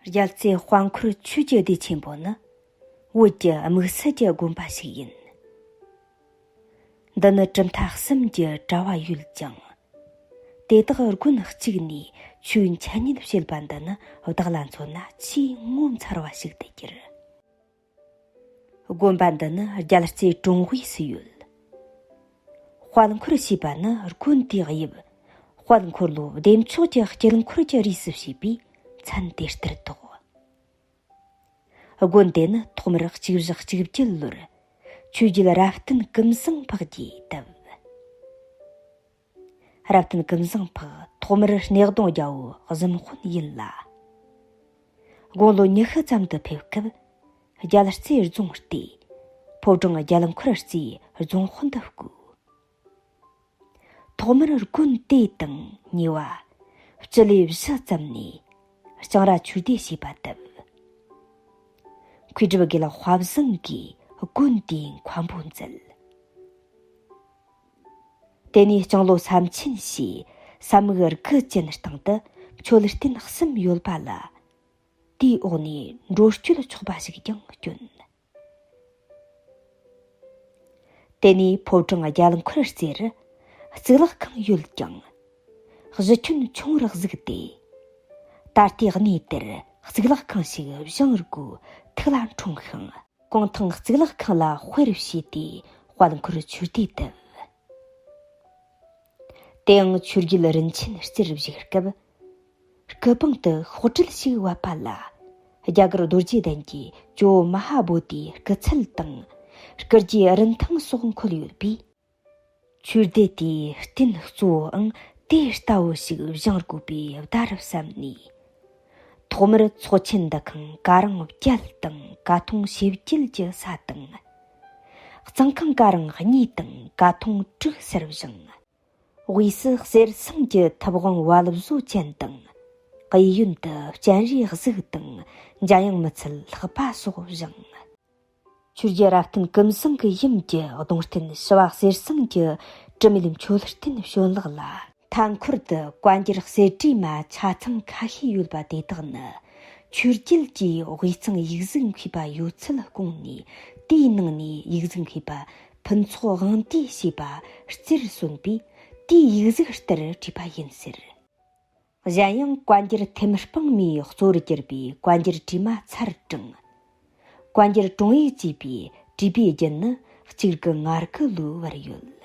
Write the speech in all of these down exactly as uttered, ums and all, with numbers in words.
རྒྱལ་རྩེ་དཔལ་འཁོར་ཆོས་ཀྱི་སྡེ་ཆེན་པོ་ནི་བོད་ཀྱི་དམིགས་བསལ་གྱི་དགོན་པ་ཞིག་ཡིན། འདི་ནི་གྲུབ་མཐའ་གསུམ་གྱི་གྲྭ་བ་ཡོད་ཀྱང་། དེ་དག་དགོན་གཅིག་ནས་ཆོས་འཆད་ཉན་བྱེད་པ་འདི་ནི་བདག་ལ་མཚོན་ན་ཆེས་ངོ་མཚར་བ་ཞིག་ཏུ་གྱུར། དགོན་པ་འདི་ནི་རྒྱལ་རྩེ་གྲོང་དབུས་སུ་ཡོད། དཔལ་འཁོར་ཞེས་པ་ནི་དགོན་དེའི་དབྱིབས། དཔལ་འཁོར་ལོ་བདེ་མཆོག་གི་དཀྱིལ་འཁོར་གྱི་རིས་སུ་བྱས་པས་མཚན་དེ་ལྟར་ཐོགས། དགོན་དེ་ནི་ཐོག་མར་གཅིག་བཞག་གཅིག་བརྒྱད་ལོར་ཆོས་རྒྱལ་རབ་བརྟན་ཀུན་བཟང་འཕགས་ཀྱིས་བཏབ། རབ་བརྟན་ཀུན་བཟང་འཕགས་ཐོག་མར་སྣེ་གདོང་རྒྱལ་པོའི་གཟིམ་དཔོན་ཡིན་ལ། དགུང་ལོ་ཉི་ཤུ་ཙམ་དུ་ཕེབས་སྐབས། རྒྱལ་རྩེ་རྫོང་སྟེ། ཕོ་བྲང་རྒྱལ་འཁོར་རྩེའི་རྫོང་དཔོན་དུ་བསྐོས། ཐོག་མར་དགོན་དེ་དང་ཉེ་བ་སྤྱི་ལེ་བཞི་ཙམ་ནས་ལྕང་ར་ཆོས་སྡེ་ཞེས་པ་བཏབ། མཁས་གྲུབ་དགེ་ལེགས་དཔལ་བཟང་གིས་དགོན་དེའི་མཁན་པོ་མཛད། དེ་ནས་སྤྱང་ལོ་སམ་ཆེན་ཞེས་ས་མིག་དགུ་ཅན་སྟེང་དུ་མཆོད་རྟེན་གསུམ་ཡོད་པ་ལ། དེའི་འོག་ནས་འགྲོ་སྐྱོད་ཆོག་པ་ཞིག་ཀྱང་བསྐྱོན། དེ་ནས་ཕོ་བྲང་རྒྱལ་འཁོར་རྩེར་གཙུག་ལག་ཁང་ཡོད་ཀྱང་། གཞི་ཁྱོན་ཆུང་རུ་བཟུགས་ཏེ། ད་ལྟའི་གནས་དེར་གཙུག་ལག་ཁང་ཞིག་བཞེངས་དགོས་ཐུགས་ལ་འཁྲུངས་ཤིང་། གུང་ཐང་གཙུག་ལག་ཁང་ལ་དཔེར་བྱས་ཏེ་དཔལ་འཁོར་ཆོས་སྡེ་བཏབ། དེའང་ཆོས་རྒྱལ་རིན་ཆེན་གསེར་བཞུགས་སྐབས། སྐུ་པང་དུ་ཤོག་དྲིལ་ཞིག་བབས་པ་ལ། རྒྱ་གར་རྡོ་རྗེ་གདན་གྱི་ཇོ་བོ་མ་ཧཱ་བོ་དྷིའི་སྐུ་ཚད་དང་། སྐུ་རྗེས་རིན་ཐང་སོགས་འཁོད་ཡོད་པས། ཆོས་སྡེ་དེའི་རྟེན་གཙོ་བོའང་དེ་ལྟ་བུ་ཞིག་བཞེངས་དགོས་པའི་བརྡ་རུ་བསམས་ནས། ཐོག་མར་ཚོགས་ཆེན་འདུ་ཁང་ཀ་རིང་བརྒྱད་དང་ཀ་ཐོང་ཞེ་བརྒྱད་ཀྱི་ས་དང་། གཙང་ཁང་ཀ་རིང་གཉིས་དང་ཀ་ཐོང་དྲུག་སར་བཞེངས། དབུས་སུ་གསེར་ཟངས་ཀྱི་ཐུབ་དབང་བལ་བཟོ་ཅན་དང་། གཡས་གཡོན་དུ་སྤྱན་རས་གཟིགས་དང་འཇམ་དབྱངས་མི་ཚད་ལྷག་པ་སོགས་བཞེངས། ཆོས་རྒྱལ་རབ་བརྟན་ཀུན་བཟང་གི་ཡུམ་གྱི་གདུང་རྟེན་ཞི་བ་གསེར་ཟངས་ཀྱི་དྲི་མེད་མཆོད་རྟེན་བྱོན་ལགས་ལ། མཐའ་འཁོར་དུ་བཀའ་འགྱུར་གསེར་བྲིས་མ་ཆ་ཚང་ཁ་ཤས་ཡོད་པ་དེ་དག་ནི། ཆོས་རྒྱལ་གྱིས་དབུས་གཙང་ཡིག་གཟུགས་མཁས་པ་ཡོད་ཚད་བསྐུངས་ནས། དེའི་ནང་ནས་ཡིག་གཟུགས་མཁས་པ་ཕུན་ཚོགས་དབང་འདུས་ཞེས་པ་རྩེར་སོན་པས། དེའི་ཡིག་གཟུགས་ལྟར་བྲིས་པ་ཡིན་ཟེར། གཞན་ཡང་བཀའ་འགྱུར་ཐེམ་སྤང་མའི་གཙོ་བོར་གྱུར་པའི་བཀའ་འགྱུར་བྲིས་མ་ཚར་གྲངས། བཀའ་འགྱུར་དྲུང་ཡིག་ཅེས་པའི་བྲིས་པའི་རྒྱུན་ནི་གཅིག་དགུ་ང་དགུ་ལོའི་བར་ཡོད།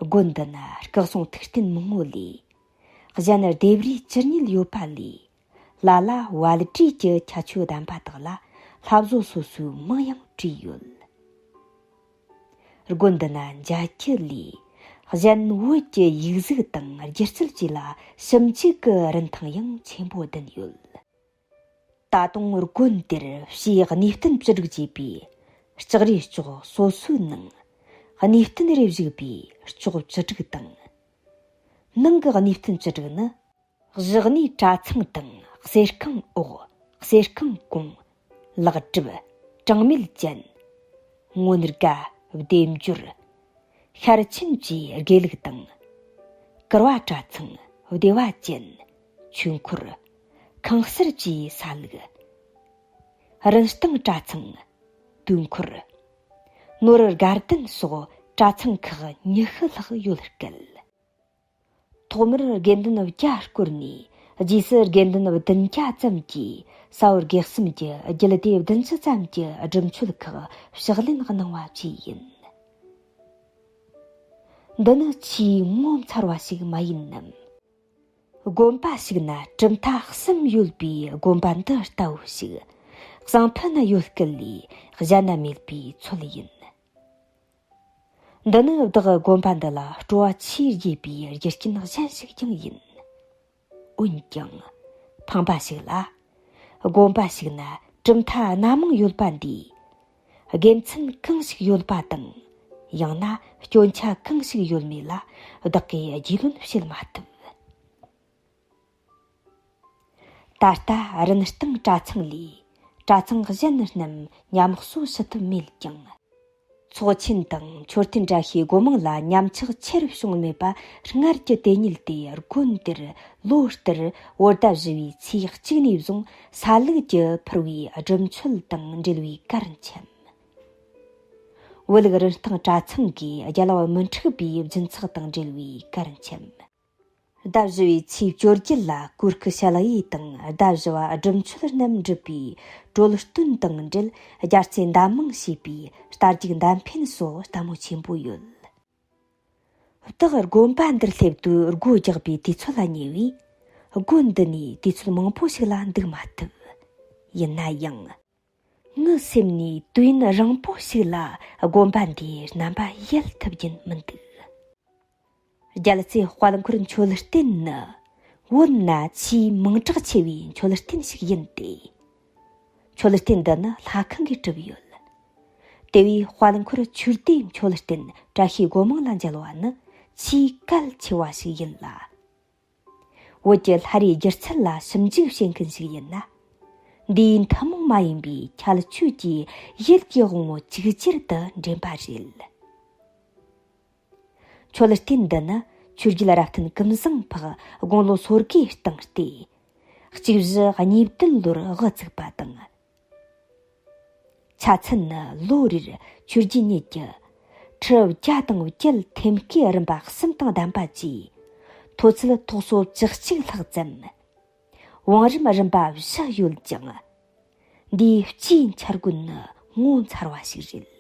དགོན་འདི་ན་སྐུ་གསུང་ཐུགས་རྟེན་མང་བོ་ལས། གཞན་ལྡེབས་རིས་བཅུ་གཉིས་ཡོད་པ་ལས། ལ་ལ་བལ་བྲིས་ཀྱི་ཁྱད་ཆོས་ལྡན་པ་དག་ལ་ལྷ་བཟོ་སོ་སོའི་མིང་ཡང་བྲིས་ཡོད། དགོན་འདི་ན་མཇལ་རྒྱུ་ལས། གཞན་བོད་ཀྱི་ཡིག་གཟུགས་དང་སྒྱུ་རྩལ་བཅས་ལ་ཞིབ་འཇུག་གི་རིན་ཐང་ཡང་ཆེན་པོ་ལྡན་ཡོད། ད་དུང་དགོན་དེར་ཕྱིའི་གནས་བརྟན་བཅུ་དྲུག་ཅེས་པའི་ལྕགས་རིའི་ལྕོག་སོ་སོའི་ནང་གནས་བརྟན་རེ་བཞུགས་པའི་ལྕོག་བཅུ་དྲུག་དང་། ནང་གི་གནས་བརྟན་བཅུ་དྲུག་ནི། བཞག་ནས་གྲྭ་ཚང་དང་གསེར་ཁང་འོག་གསེར་ཁང་གོང་ལེགས་གྲུབ་གྲངས་མེད་ཅན། སྔོན་དགའ་བདེ་འབྱོར། ཤར་ཆེན་བཅས་དགེ་ལུགས་དང་། གུར་བ་གྲྭ་ཚང་བདེ་བ་ཅན། ཆོས་འཁོར། ཁང་གསར་བཅས་ས་ལུགས། རིན་སྟེང་གྲྭ་ཚང་། དུས་འཁོར། ནོར་དགའ་ལྡན་སོགས་གྲྭ་ཚང་ཁག་ཉི་ཤུ་ལྷག་ཡོད་སྐད། ཐོག་མར་དགེ་འདུན་བརྒྱ་བསྐོར་ནས། རྗེས་སུ་དགེ་འདུན་བདུན་བརྒྱ་ཙམ་གྱིས་ས་བོན་དགེ་གསུམ་གྱི་རྒྱུད་སྡེ་བདུན་ཅུ་ཙམ་གྱི་སྒྲུབ་མཆོད་ཁག་ཕྱག་ལེན་གནང་བ་བཅས་ཡིན། འདི་ནི་ཆེས་ངོ་མཚར་བ་ཞིག་མ་ཡིན་ནམ། དགོན་པ་ཞིག་ན་གྲུབ་མཐའ་གསུམ་ཡོད་པའི་དགོན་པ་འདི་ལྟ་བུ་ཞིག་གཙང་ཕུ་ན་ཡོད་སྐད་ལས་གཞན་ན་མེད་པའི་ཚོད་ཡིན། འདི་ནི་བདག་དགོན་པ་འདི་ལ་སྤྲོ་བ་ཆེས་རྒྱས་པའི་རྒྱུ་རྐྱེན་གཞན་ཞིག་ཀྱང་ཡིན། འོན་ཀྱང་ཕངས་པ་ཞིག་ལ། དགོན་པ་ཞིག་ན་གྲུབ་མཐའ་སྣ་མང་ཡོད་པ་འདིས། དགེ་མཚན་གང་ཞིག་ཡོད་པ་དང་། ཡང་ན་སྐྱོན་ཆ་གང་ཞིག་ཡོད་མེད་ལ་བདག་གིས་རྒྱུས་ལོན་བྱེད་མ་ཐུབ། ད་ལྟ་རིན་སྟེང་གྲྭ་ཚང་ལས་གྲྭ་ཚང་གཞན་རྣམས་ཉམས་གསོ་ཞུ་ཐུབ་མེད་ཀྱང་། ཚོགས་ཆེན་དང་མཆོད་རྟེན་བཀྲ་ཤིས་སྒོ་མང་ལ་ཉམས་ཆག་ཆེ་རུ་བྱུང་མེད་པ། སྔར་གྱི་དེ་ཉིད་དེ་དགོན་འདིར་ལོ་ལྟར་བོད་ཟླ་བཞི་བའི་ཚེས་གཅིག་ནས་བཟུང་ས་ལུག་གི་ཕུར་བའི་སྒྲུབ་མཆོད་དང་འབྲེལ་བའི་གར་འཆམ། བོད་ལུགས་རིན་ཐང་གྲྭ་ཚང་གིས་རྒྱལ་བ་མི་འཁྲུགས་པའི་སྦྱིན་སྲེག་དང་འབྲེལ་བའི་གར་འཆམ། ཟླ་བཞི་བའི་ཚེས་བཅོ་བརྒྱད་ལ་གོས་སྐུ་ཞལ་དབྱེ་དང་ཟླ་བཞི་བ་སྒྲུབ་མཆོད་རྣམས་འགྲུབ་པའི་གྲོལ་སྟོན་དང་འབྲེལ། རྒྱལ་རྩེ་འདབ་མང་ཞེས་པའི་རྟ་རྒྱུག་འདབ་འཕེན་སོགས་ལྟད་མོ་ཆེན་པོ་ཡོད། བདག་དགོན་པ་འདིར་སླེབས་དུས་སྒོ་རྒྱག་པའི་དུས་ཚོད་ལ་ཉེ་བས། དགོན་འདི་ནས་དུས་ཚོད་མང་པོ་ཞིག་ལ་འདུག་མ་ཐུབ། ཡིན་ན་ཡང་། ངའི་སེམས་ནས་དུས་ཡུན་རིང་པོ་ཞིག་ལ་དགོན་པ་འདིའི་རྣམ་པ་ཡལ་ཐུབ་རྒྱུན་མི་འདུག། རྒྱལ་རྩེ་དཔལ་འཁོར་མཆོད་རྟེན་ནི་བོད་ན་ཆེས་མིང་གྲགས་ཆེ་བའི་མཆོད་རྟེན་ཞིག་ཡིན་ཏེ། མཆོད་རྟེན་འདི་ནི་ལྷ་ཁང་གིས་གྲུབ་ཡོད། དེ་བས་དཔལ་འཁོར་ཆོས་སྡེའི་མཆོད་རྟེན་བཀྲ་ཤིས་སྒོ་མང་ལ་མཇལ་བ་ནི་ཆེས་གལ་ཆེ་བ་ཞིག་ཡིན་ལ། བོད་ཀྱི་ལྷ་རིས་སྒྱུ་རྩལ་ལ་ཞིབ་འཇུག་བྱེད་མཁན་ཞིག་ཡིན་ན། འདིའི་ཐུན་མོང་མ་ཡིན་པའི་ཁྱད་ཆོས་ཀྱི་ཡུལ་གྱི་དབང་པོ་ཅིག་ཅར་དུ་འདྲེན་པ་རེད། མཆོད་རྟེན་འདི་ནི་ཆོས་རྒྱལ་རབ་བརྟན་ཀུན་བཟང་འཕགས་དགུང་ལོ་སོ་དགུའི་སྟེང་སྟེ། གཅིག་བཞི་གཉིས་བདུན་ལོར་དབུ་བཙུགས་པ་དང་། ཆ་ཚན་ནི་ལོ་རེར་ཆོས་རྒྱལ་ཉིད་ཀྱི་ཁྲི་བརྒྱ་དང་བརྒྱད་ཐེམ་སྐས་རིམ་པ་གསུམ་དང་ལྡན་པ་བཅས་མཐོ་ཚད་ཐོག་སོ་བཅུ་གཅིག་ལྷག་ཙམ། བང་རིམ་རིམ་པ་བཞི་ཡོད་ཅིང་། འདིའི་སྤྱིའི་འཆར་སྒོ་ནི་ངོ་མཚར་བ་ཞིག་རེད།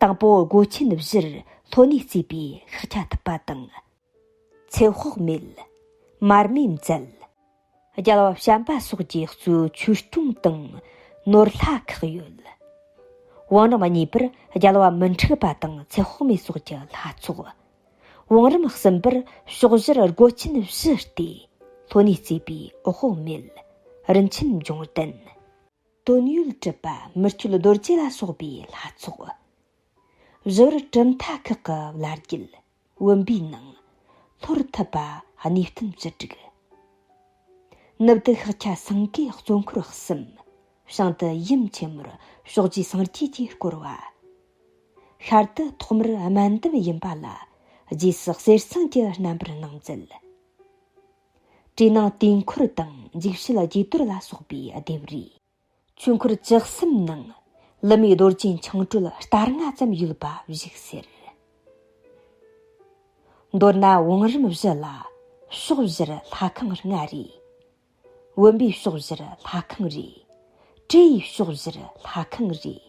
དང་པོ་སྒོ་ཆེན་བཞིར་ལྷོ་ནས་བརྩིས་པའི་ཤཱཀྱ་ཐུབ་པ་དང་། ཚེ་དཔག་མེད། མར་མེ་མཛད། རྒྱལ་བ་བྱམས་པ་སོགས་ཀྱིས་གཙོས་ཆོས་སྐྱོང་དང་ནོར་ལྷ་ཁག་ཡོད། བང་རིམ་གཉིས་པར་རྒྱལ་བ་མི་འཁྲུགས་པ་དང་ཚེ་དཔག་མེད་སོགས་ཀྱི་ལྷ་ཚོགས། བང་རིམ་གསུམ་པར་ཕྱོགས་བཞིར་སྒོ་ཆེན་བཞི་སྟེ་ལྷོ་ནས་བརྩིས་པའི་འོད་དཔག་མེད། རིན་ཆེན་འབྱུང་ལྡན། དོན་ཡོད་གྲུབ་པ་མི་བསྐྱོད་རྡོ་རྗེ་ལ་སོགས་པའི་ལྷ་ཚོགས། བཞི་བར་གྲུབ་མཐའ་ཁག་གི་བླ་རྒྱུད་བུམ་པའི་ནང་། ལྷོར་ཐུབ་པ་གནས་བརྟན་བཅུ་དྲུག། ནུབ་ཏུ་ཤཱཀྱ་སེང་གེ་གཙོ་འཁོར་གསུམ། བྱང་དུ་ཡུམ་ཆེན་མོར་ཕྱོགས་བཅུའི་སངས་རྒྱས་ཀྱིས་བསྐོར་བ། ཤར་དུ་ཐོག་མར་དམར་འདམ་ཡིན་པ་ལ་རྗེས་སུ་གསེར་ཟངས་ཀྱི་རྣམ་པར་སྣང་མཛད། བྲེ་ནང་དུས་འཁོར་དང་འཇིགས་བྱེད་རྒྱས་གཏོར་ལ་སོགས་པའི་ལྡེབས་རིས། ཆོས་འཁོར་བཅུ་གསུམ་ནང་ལི་མའི་རྡོ་རྗེ་འཆང་གྲོལ་རྟ་རྔ་ཙམ་ཡོད་པ་བཞུགས་ཟེར། མདོར་ན་བང་རིམ་བཞི་ལ་ཕྱོགས་བཞིར་ལྷ་ཁང་ལྔ་རེ། བུམ་པའི་ཕྱོགས་བཞིར་ལྷ་ཁང་རེ། བྲེ་ཡི་ཕྱོགས་བཞིར་ལྷ་ཁང་རེ།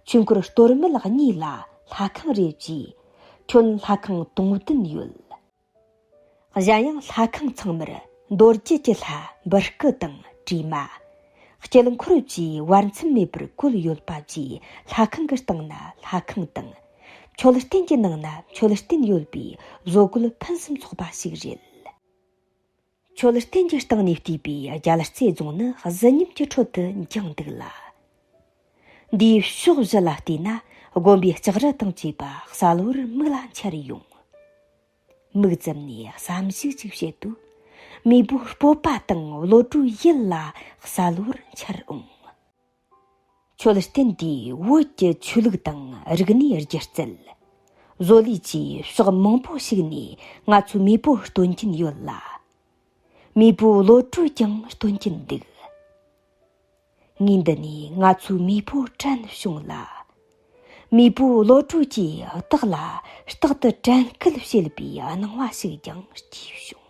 ཆོས་འཁོར་སྟོད་སྨད་གཉིས་ལ་ལྷ་ཁང་རེ་བཅས་ཁྱོན་ལྷ་ཁང་དུང་བདུན་ཡོད། གཞན་ཡང་ལྷ་ཁང་ཚང་མར་རྡོ་རྗེ་གི་ལྷ་འབུར་སྐུ་དང་བྲིས་མ། དཀྱིལ་འཁོར་བཅས་བར་མཚམས་མེད་པར་བཀོད་ཡོད་པ་བཅས་ལྷ་ཁང་གི་སྟེང་ན་ལྷ་ཁང་དང་། མཆོད་རྟེན་གྱི་ནང་ན་མཆོད་རྟེན་ཡོད་པའི་བཟོ་བཀོད་ཕུན་སུམ་ཚོགས་པ་ཞིག་རེད། མཆོད་རྟེན་གྱི་སྟེང་ནས་བལྟས་པའི་རྒྱལ་རྩེ་རྫོང་ནི་གཟི་ཉམས་ཀྱི་ཁྲོད་དུ་འགྱིང་འདུག་ལ། འདིའི་ཕྱོགས་བཞི་ལ་བལྟས་ན་དགོན་པའི་ལྕགས་རི་དང་བཅས་པ་གསལ་བོར་མིག་ལ་འཆར་ཡོང་། མིག་བཙུམ་ནས་བསམ་གཞིག་ཅིག་བྱེད་དུས། མེས་པོའི་སྤོབས་པ་དང་བློ་གྲོས་ཡིད་ལ་གསལ་བོར་འཆར་འོང་། མཆོད་རྟེན་འདིའི་བོད་ཀྱི་ཆོས་ལུགས་དང་རིག་གནས་སྒྱུ་རྩལ། བཟོ་ལས་བཅས་ཕྱོགས་མང་པོ་ཞིག་ནས་ང་ཚོའི་མེས་པོ་སྟོན་གྱིན་ཡོད་ལ། མེས་པོའི་བློ་གྲོས་ཀྱང་སྟོན་གྱིན་འདུག། ངས་འདི་ནས་ང་ཚོའི་མེས་པོ་དྲན་བྱུང་ལ། མེས་པོའི་བློ་གྲོས་ཀྱིས་བདག་ལ་རྟག་ཏུ་དྲན་སྐུལ་བྱེད་པའི་སྣང་བ་ཞིག་ཀྱང་སྐྱེས་བྱུང་